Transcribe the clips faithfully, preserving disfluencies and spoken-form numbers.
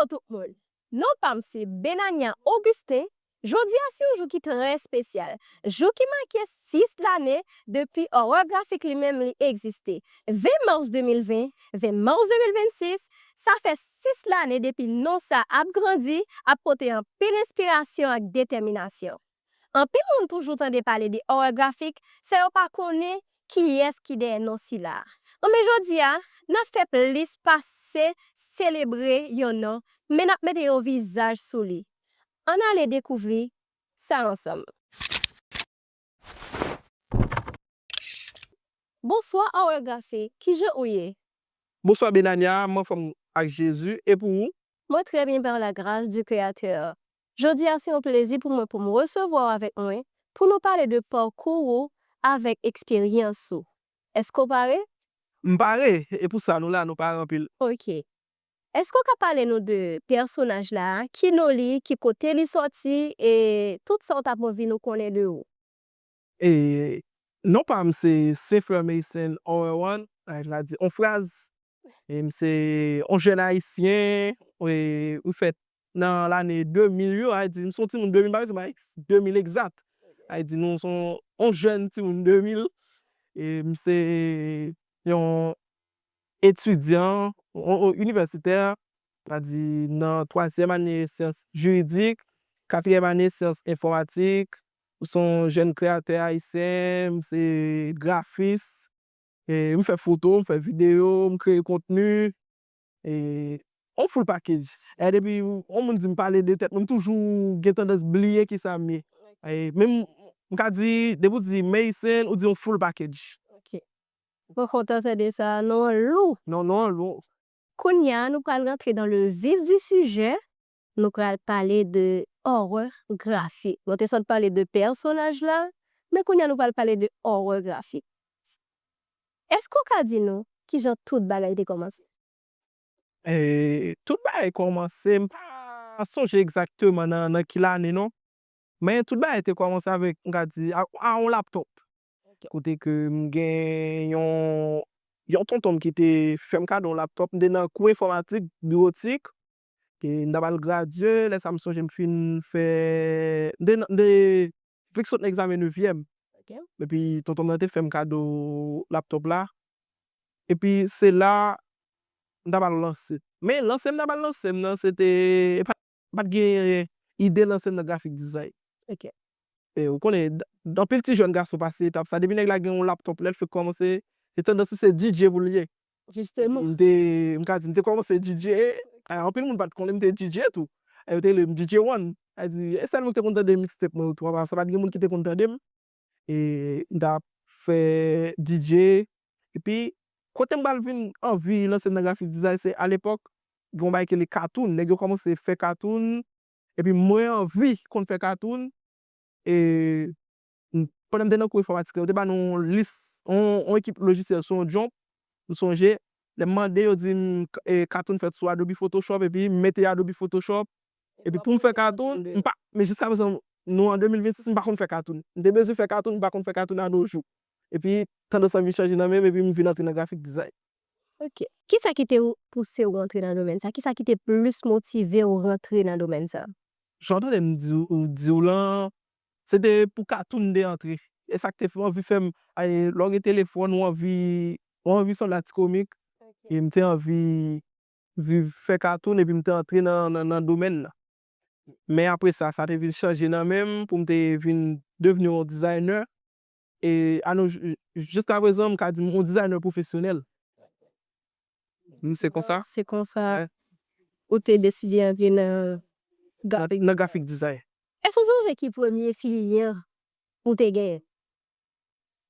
Tout moun. Non pa m se Benania Augustin. Jodi a se yon jou ki trè espesyal. Jou ki make sis lane depi Horreur Graphic li menm li egziste. Ven mas de mil ven, ven mas de mil vennsis, sa fè sis lane depi non sa ap grandi, ap pote anpil enspirasyon ak detèminasyon. Anpil moun toujou tande pale de Horreur Graphic san yo pa konnen kiyès ki dèyè non sila a. Anben jodi a, n ap fè plis pase selebre yon non, men n ap mete yon vizaj sou li. Ann ale dekouvri sa ansanm. Bonswa Horreur Graphic, kijan ou ye? Bonswa Benania, m anfòm ak Jezi, e pou ou? Mwen trè byen par la grâce du Créateur. Jodi a se yon plezi pou mwen pou m resevwa w avèk mwen pou nou pale de pakou ou avèk eksperyans ou. Èske w pare? M pare, e pou sa nou la, nou pare anpil. Ok. Èske w ka pale nou de pèsonaj la a? Ki non li, ki kote li sòti, e tout sa w t ap anvi nou konnen de ou? E non pa m se Saint Fleur Mason Horror One, sa vle di on fraz. E m se on jèn ayisyen, e ou fèt nan lane de mil yo, sa vle di m se on timoun de mil, m pa bezwen bay de mil egzat. Sa vle di nou se on, on jèn timoun de mil. E m se yon etidyan, on, on inivèsitè, sa vle di nan twazyèm ane syans jiridik, katriyèm ane syans enfòmatik, m se on jèn kreyatè ayisyen, m se grafis, e m fè foto, m fè videyo, m kreye kontni, e on full package. E depi on moun di m pale de tèt mwen, m toujou gen tandans bliye kisa m ye. E menm, m ka di, depi w di Mason, ou di on full package. Ok. Mwen kontan tande sa, non an lou. Non, non an lou. Kounye a, nou pral rantre dans le vif du sujet. Nou pral pale de Horreur Graphic. Nou te sot pale de pèsonaj la, men kounye a nou pral pale de Horreur Graphic. Èske w ka di nou kijan tout bagay te kòmanse? E, tout bagay kòmanse, m pa sonje egzakteman nan, nan ki lane non. Men tout bagay te kòmanse avèk, m ka di, a, a on laptop. Ok. Kote ke m gen yon, yon tonton m ki te fè m kado yon laptop. M te nan kou enfòmatik, biwotik. E m t ap al gradye, lè sa m sonje m fin fè, m te, m te fèk sot nan egzamen nevyèm. Ok. Epi tonton m nan te fè m kado laptop la. Epi se la m t ap al lanse. Men lanse m t ap al lanse m nan, se te, e pa, pa t gen ide lanse m nan graphic design. Ok. E ou konnen, d-, anpil ti jèn gason pase etap sa. Depi nèg la gen yon laptop, lè l fèk kòmanse, se tandans li se D J pou l ye. Jisteman. M te, m ka di, m te kòmanse D J. Eh, anpil moun pa t konnen m te D J tou. E yo te rele m D J One. Sa di, e sèl moun ki te konn tande mixtape mwen yo tou. Apa sa, pa t gen moun ki te konn tande m. E m t ap fè D J. Epi, kote m pral vin anvi lanse m nan graphic design, se alepòk, gen yon bagay ki rele katoun. Nèg yo kòmanse fè katoun. Epi mwen anvi konn fè katoun. E m, pandan m te nan kou enfòmatik la, yo te ba nou yon lis, yon, yon ekip lojisyèl sou yon jump. M sonje, lè m mande, yo di m, e, katoun fèt sou Adobe Photoshop, epi m mete Adobe Photoshop. Epi pou m fè katoun, m pa, men jiska prezan, nou an de mil vennsis, m pa konn fè katoun. M te bezwen fè katoun, m pa konn fè katoun a no jou. Epi, tandans lan vin chanje nan men m, epi m vin antre nan graphic design. Ok. Kisa ki te ou, pouse w rantre nan domèn sa? Kisa ki te plis motive w rantre nan domèn sa? Jan w tande m di w, di w lan, se te pou katoun m te antre. E sa k te fè, anvi fè m, ay, lè w gen telefòn, ou anvi, ou anvi sanble a ti komik. Ok. E m te anvi viv, fè katoun, epi m te antre nan, nan, nan domèn nan. Men apre sa, sa te vin chanje nan men m pou m te vin devni yon designer. E a nou, jiska prezan, m ka di m yon designer pwofesyonèl. M, se konsa. Se konsa ou te deside antre nan graphic, nan graphic design. Èske w sonje ki premye kliyan ou te genyen?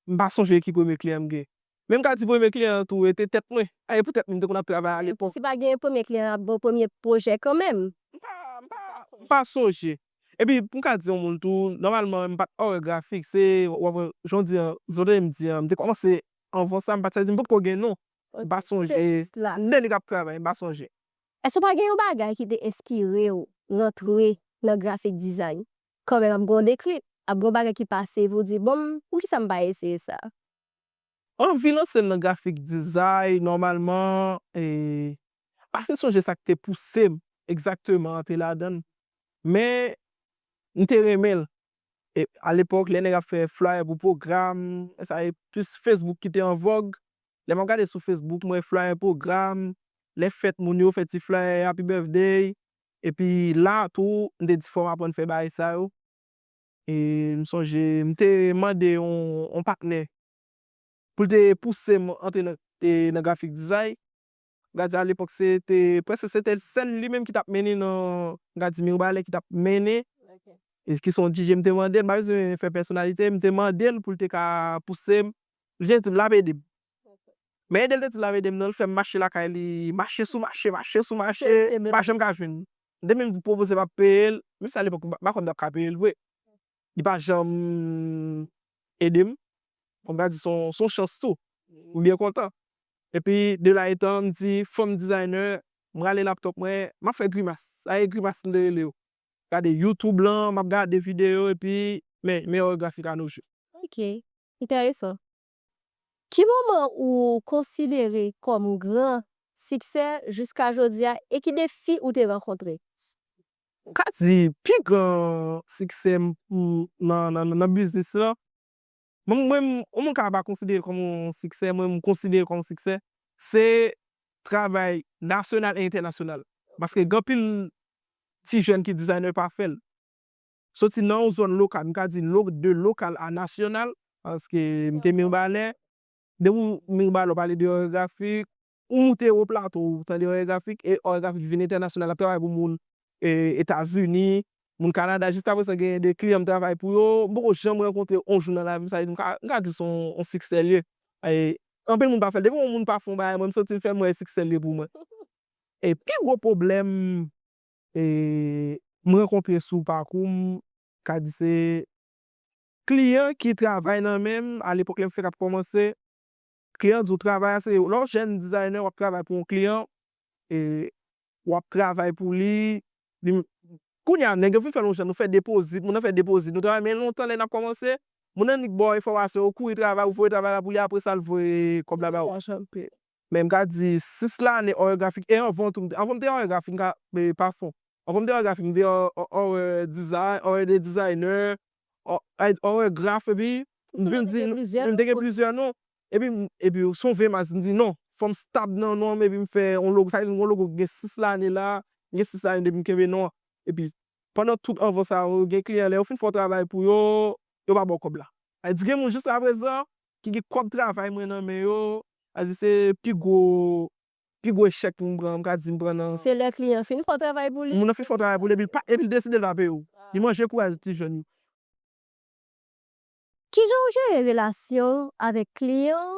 M pa sonje ki premye kliyan m gen. Men m ka di premye kliyan an tou, e te tèt mwen. A, e pou tèt mwen m te konn ap travay alepòk. Si pa gen premye kliyan, ap gen premye pwojè kanmenm. M pa, m pa, m pa sonje. Epi, pou m ka di yon moun tou, nòmalman, m pa t horreur graphic, se, w ap wè, jan w di an, jan w tande m di an, m te kòmanse anvan sa, m pa t, sa vle di m potko gen non. M pa sonje. M te jis la. M te nèg ap travay, m pa sonje. Èske w pa gen yon bagay ki te enspire w rantre nan graphic design? Kanmenm, ap gen yon deklik, ap gen yon bagay ki pase, epi w di, bon, poukisa m pa eseye sa? Anvi lanse m nan graphic design, nòmalman, e, m pa fin sonje sa k te pouse m. egzakteman antre ladan l. Men, m te renmen l. E, alepòk, lè nèg ap fè flyer pou pwogram, sa e plis Facebook ki te an vòg. Lè m ap gade sou Facebook, m wè flyer pwogram, lè fèt moun yo fè ti flyer happy birthday. Epi la tou, m te di fò m aprann fè bagay sa yo. E m sonje, m te mande yon, yon patnè pou l te pouse m antre nan, e, nan grafik dizay. M ka di alepòk, se te, prèske se te sè l li menm ki t ap mennen nan, m ka di Mirbalè ki t ap mennen, e ki se yon D J, m te mande l, m pa bezwen fè pèsonalite, m te mande l pou l te ka pouse m. Li te di m l ap ede m. Men ede l te di l ap ede m nan, l fè m mache lakay li, mache sou mache, mache sou mache, m pa janm ka jwenn. M te menm pwopoze m ap peye l, menm si alepòk m pa, m pa kwè m t ap ka peye l vre. Li pa janm ede m. Bon, m ka di se yon, se yon chans tou. M byen kontan. Epi, de la etan, m di, fò m designer, m rale laptop mwen, m ap fè grimas. Sa e grimas m te rele yo. Gade YouTube lan, m ap gade videyo, epi, men, men art graphic à nos jours. Ok, enteresan. Ki moman ou konsidere kòm gran siksè jiska jodi a e ki defi ou te rankontre? M ka di pi gran siksè m, m, nan, nan, nan biznis lan, mwen, mwen, yon moun ka pa konsidere l kòm yon siksè, mwen, m konsidere l kòm yon siksè, se travay nasyonal e entènasyonal. Paske gen anpil ti jèn ki designer pa fè l. Soti nan yon zòn lokal, m ka di lo, de lokal a nasyonal, paske m te Mirbalè, depi w Mirbalè, w pale de art graphic, ou moute Wo Plato, ou tande art graphic, e art graphic vin entènasyonal, l ap travay pou moun, e, Etazini, moun Kanada. Jiskaprezan, gen de kliyan m travay pou yo, m poko janm rankontre yon jou nan lavi m, sa vle di m ka, m ka di se yon, yon siksè l ye. E, anpil moun pa fè l. Depi yon moun pa fè yon bagay, mwen, m santi m fè l, mwen, e siksè l ye pou mwen. E pi gwo pwoblèm, e, m rankontre sou pakou m, ka di se kliyan ki travay nan men m, alepòk lè m fenk ap kòmanse, kliyan di w travay a se, lè w jèn designer, w ap travay pou yon kliyan, e, w ap travay pou li, li, kounye a, nèg yo vin fè l yon jan, nou fè depozit, moun nan fè depozit, nou travay, men lontan lè n ap kòmanse, moun nan nik ba w enfòmasyon, ou kouri travay, ou voye travay la pou li, apre sa l voye kòb la ba w. Men m ka di, sis lane art graphic, e anvan tou, m te, anvan m te art graphic, m ka, e, pason. Anvan m te art graphic, m te art, art, art design, art designer, art, art graph, epi m vin di, m te gen plizyè non. Epi, epi sou ve mas, m di non, fò m stab nan non m, epi m fè yon logo, sa vle di yon logo ki gen sis lane la, m gen sis lane depi m kenbe non an. Epi, pandan tout anvan sa yo, gen kliyan, lè yo fin fè yon travay pou yo, yo pa ba w kòb la. Sa vle di gen moun jiskaprezan ki gen kòb travay mwen nan men yo, sa vle di se pi gwo, pi gwo echèk m pran, m ka di m pran nan. Se lè kliyan fin fè yon travay pou li. Moun nan fin fè yon travay pou li, epi l pa, epi l deside l pa peye w. Li manje kouraj ti jèn yo. Kijan ou jere relasyon w avèk kliyan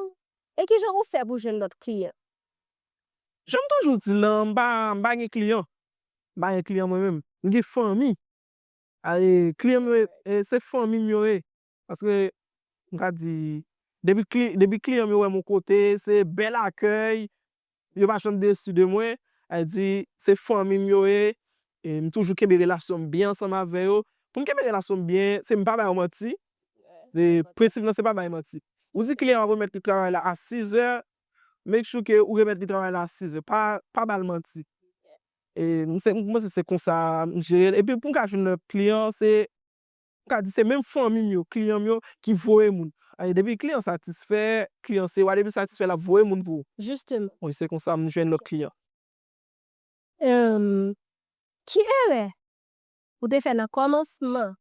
w e kijan ou fè pou jwenn lòt kliyan? Jan m toujou di l lan, m pa, m pa gen kliyan. M pa gen kliyan mwen menm. M gen fanmi. A, e, kliyan m yo, e, se fanmi m yo ye. Paske, m ka di, depi kli, depi kliyan m yo wè m yon kote, se bèl akèy, yo pa janm desi de mwen. Sa vle di, se fanmi m yo ye. E m toujou kenbe relasyon m byen ansanm avè yo. Pou m kenbe relasyon m byen, se m pa ba yo manti. E prensip lan, se pa bay manti. Ou di kliyan w ap remèt li travay la a sizè, make sure ke ou remèt li travay la a sizè. Pa, pa ba l manti. E m se, m panse se konsa m jere l. Epi pou m ka jwenn lòt kliyan, se, m ka di se menm fanmi m yo, kliyan m yo ki voye moun. E depi kliyan satisfè, kliyan se wa, depi l satisfè, l ap voye moun pou ou. Jisteman. Wi, se konsa m jwenn lòt kliyan. Ki erè ou te fè nan kòmansman,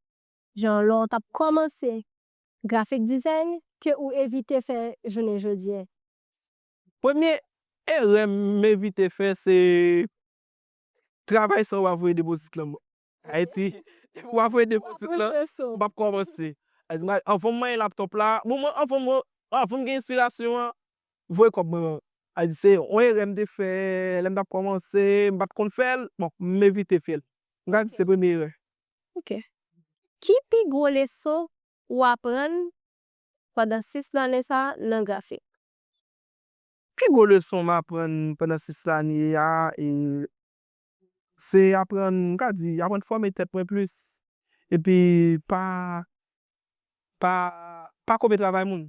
jan lè w t ap kòmanse graphic design, ke ou evite fè jounen jodi a? Premye erè m evite fè, se travay san w pa voye depozit lan. Ayiti, depi w pa voye depozit lan, ou p ap kòmanse. Anvan m manyen laptòp la, moman anvan m, anvan m gen enspirasyon an, voye kòb mwen. Sa vle di se yon erè m te fè lè m t ap kòmanse, m pa t konn fè l, bon, m evite fè l. M ka di se premye erè. Ok. Ki pi gwo leson ou aprann pandan sis lane sa a nan grafik? Pi gwo leson m aprann pandan sis lane a, e, se aprann, m ka di, aprann fòme tèt mwen plis. Epi pa, pa, pa kopye travay moun.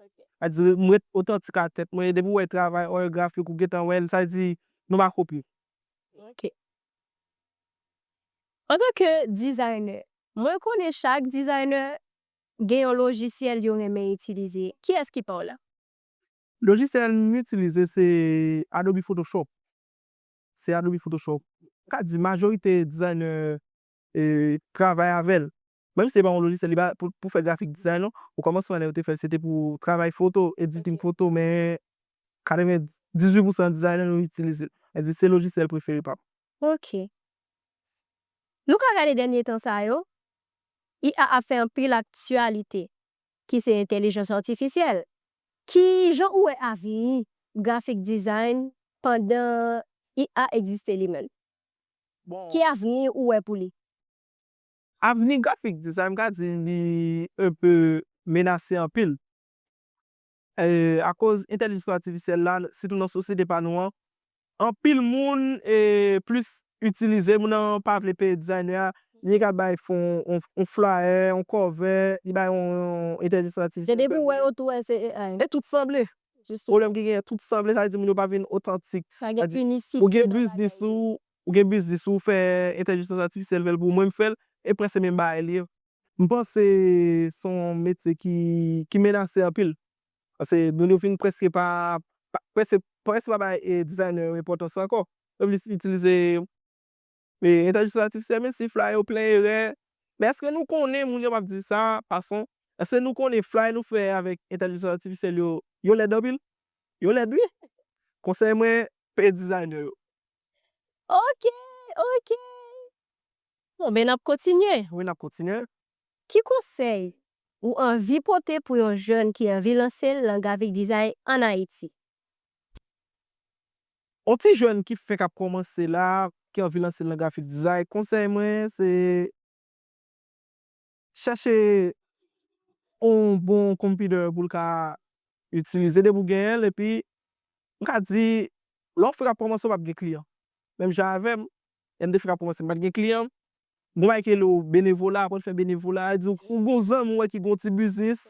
Sa vle di, m ret otantik a tèt mwen, depi w wè travay art graphic ou gentan wè l, sa vle di, nou pa kopye. Ok. Antanke dizayner, mwen konnen chak dizayner gen yon lojisyèl yo renmen itilize. Kiyès ki pa w la? Lojisyèl m itilize se Adobe Photoshop. Se Adobe Photoshop. M ka di majorite dizayner e, travay avè l. Menm si se pa yon lojisyèl li ba pou, pou fè grafik dizayn non, o kòmansman lè yo te fè l se te pou travay foto, editing foto, men katrevendizuit pousan dizayner yo itilize l. Sa di se lojisyèl prefere pa m. Ok. Nou ka gade dènye tan sa yo, I A ap fè anpil aktyalite, ki se entèlijans atifisyèl. Ki jan ou wè avni grafik dizayn pandan I A egziste li menm? Ki avni ou wè pou li? Avni grafik dizayn, m ka di li enpe menase anpil. E, akoz entèlijans atifisyèl la, sitou nan sosyete pa nou an, anpil moun e, plis itilize, moun nan pa vle peye dizayner a, li ka bay fè yon, yon, yon flyer, yon cover, li bay yon, yon entèlijans atifisyèl. Se depi w wè yo tou wè se A I. E tout sanble. Pwoblèm ki genyen, tout sanble, sa vle di moun yo pa vin otantik. Pa gen inisite. Ou gen biznis ou, ou gen biznis ou fè entèlijans atifisyèl fè l pou mwen, m fè l, e prèske menm bagay li ye. M panse se yon metye ki, ki menase anpil. Paske moun yo fin prèske pa, pa prèske, prèske pa bay e, dizayner yo enpòtans ankò. Yo plis itilize e, entèlijans atifisyèl, menm si flyer yo plen erè. Men èske nou konnen, moun yo p ap di sa, pason, èske nou konnen flyer nou fè avèk entèlijans atifisyèl yo, yo lèd anpil? Yo lèd wi. Konsèy mwen, peye dizayner yo. Ok, ok. Bon, ben n ap kontinye. Wi, n ap kontinye. Ki konsèy ou anvi pote pou yon jèn ki anvi lanse l nan grafik dizayn ann Ayiti? Yon ti jèn ki fenk ap kòmanse la, ki anvi lanse l nan grafik dizayn, konsèy mwen se chèche yon bon computer pou l ka itilize depi w genyen l, epi m ka di, lè w fenk ap kòmanse, w p ap gen kliyan. Menm jan avè m, lè m te fenk ap kòmanse, m pa t gen kliyan. Gon bagay ki rele w benevola, aprann fè benevola, di w gon zanmi w wè ki gen yon ti biznis,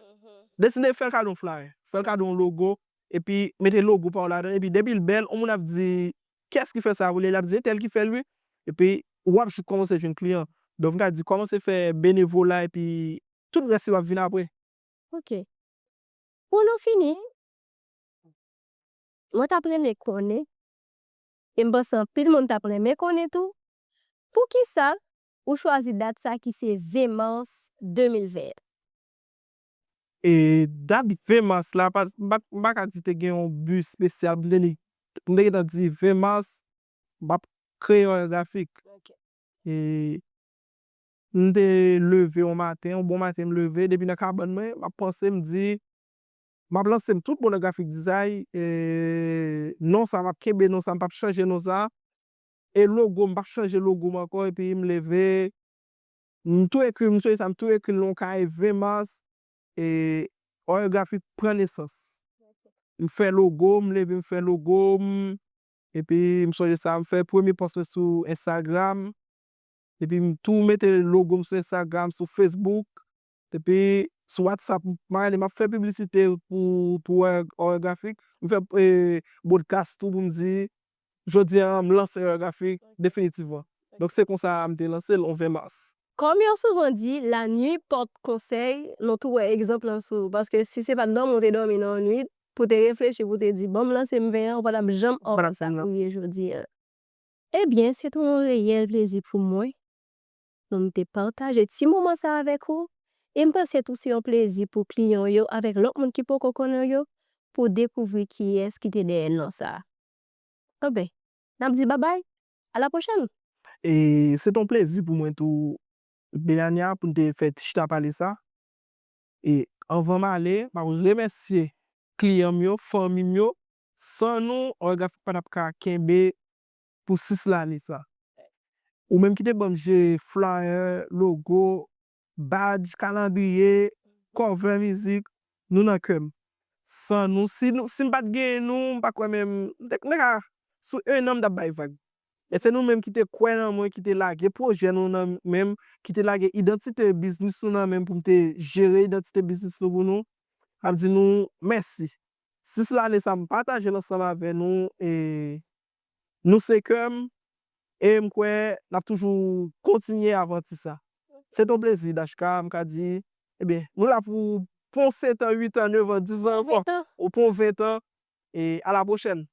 deside fè l kado yon flyer, fè l kado yon logo, epi mete logo pa w ladan, epi depi l bèl, yon moun ap di, kiyès ki fè sa pou li? L ap di, entèl ki fè l wi. Epi w ap kòmanse jwenn kliyan. Donk, m ka di, kòmanse fè benevola, epi tout rès yo ap vin apre. Ok. Pou nou fini, mwen t ap renmen konnen, e m panse anpil moun t ap renmen konnen tou, poukisa ou chwazi dat sa ki se ven mas de mil ven? E dat ven mas la, pa, m pa, m pa ka di te gen yon bi espesyal pou m te di, pou m te gentan di ven mas, m ap kreye yon grafik. E m te leve yon maten, yon bon maten m leve, depi nan kabann mwen, m ap panse, m di, m ap lanse m tout bon nan grafik dizayn, e non sa, m ap kenbe non sa, m p ap chanje non sa. E logo, m p ap chanje logo m ankò, epi m leve, m tou ekri, m sonje sa, m tou ekri l nan yon kaye ven mas, e Oreographic pran nesans. M fè logo, m leve, m fè logo m, epi m sonje sa, m fè premye pòs mwen sou Instagram, epi m tou mete logo m sou Instagram, sou Facebook, epi sou WhatsApp, m pa rele, m ap fè piblisite pou, pou Oreographic. M fè e, broadcast tou pou m di, jodi a, m lanse Oreographic definitivman. Donk, se konsa m te lanse l, yon ven mas. Kòm yo souvan di, la nuit porte conseil, nou tou wè egzanp lan sou, paske si se pa t dòmi ou te dòmi nan yon nuit, pou te reflechi, pou te di, bon, m lanse m ven an, ou pa t ap janm wè sa ou ye jodi a. Ebyen, se te yon reyèl plezi pou mwen pou m te pataje ti moman sa avèk ou, e m panse tou se yon plezi pou kliyan w yo avèk lòt moun ki poko konnen w yo, pou dekouvri kiyès ki te dèyè non sa a. Anben, n ap di babay, a la pwochèn! E se te yon plezi pou mwen tou, Melania, pou n te fè ti chita pale sa. E anvan m ale, m ap remèsye kliyan m yo, fanmi m yo. San nou, Oreographic pa t ap ka kenbe pou sis lane sa. Ou menm ki te ban m jere flyer, logo, badge, kalandriye, cover mizik, nou nan kè m. San nou, si nou, si m pa t genyen nou, m pa kwè menm, m te, m te ka, sou en an m t ap bay vag. E se nou menm ki te kwè nan mwen, ki te lage pwojè nou nan men m, ki te lage idantite biznis nou nan men m pou m te jere idantite biznis nou pou nou. M ap di nou mèsi. Sis lane sa m pataje l ansanm avè nou, e nou se kè m, E m kwè n ap toujou kontinye avan ti sa. Se t on plezi, Dashka, m ka di, ebyen, nou la pou pon sèt an, uit an, nèf an, dis an ankò. Ou pon ven an. E a la pwochèn.